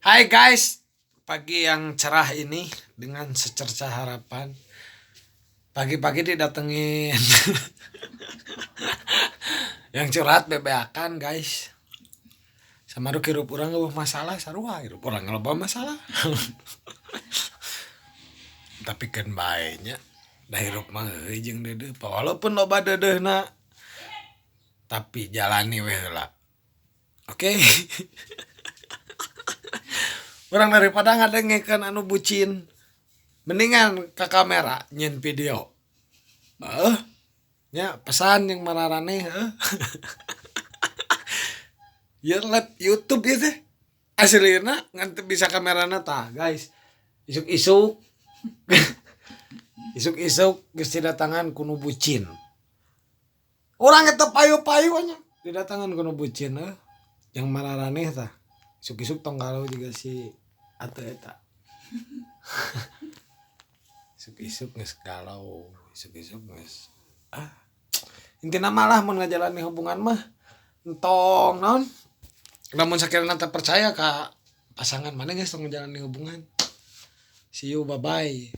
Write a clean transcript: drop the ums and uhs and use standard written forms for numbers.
Hai guys, pagi yang cerah ini dengan secercah harapan. Pagi-pagi didatengin yang curhat bebeakan, guys. Sama nu hirup urang euweuh masalah, sarua hirup urang loba masalah. Tapi kan bae nya, da hirup mah heueuy jeung deudeuh. Walaupun loba deudeuhna, tapi jalani we heula. Oke. Urang daripada ngadengekeun anu bucin, mendingan ke kamera nyieun video. Heuh. Nya pesan yang mararaneh, heuh. Ya, live YouTube ieu teh. Aslina ngan teu bisa kamerana tah, guys. Isuk-isuk. Isuk-isuk geus didatangan ku nu bucin. Urang eta payu-payu nya didatangan ku nu bucin, heuh. Yang mararaneh tah. Isuk-isuk tong galau juga si atuh eta. Isuk-isuk geus galau, isuk-isuk geus ah. Intina mah lah, mun ngajalani hubungan mah entong naon? Lamun sakirana teu percaya ka pasangan maneh, geus tong ngajalani hubungan. See you, bye bye.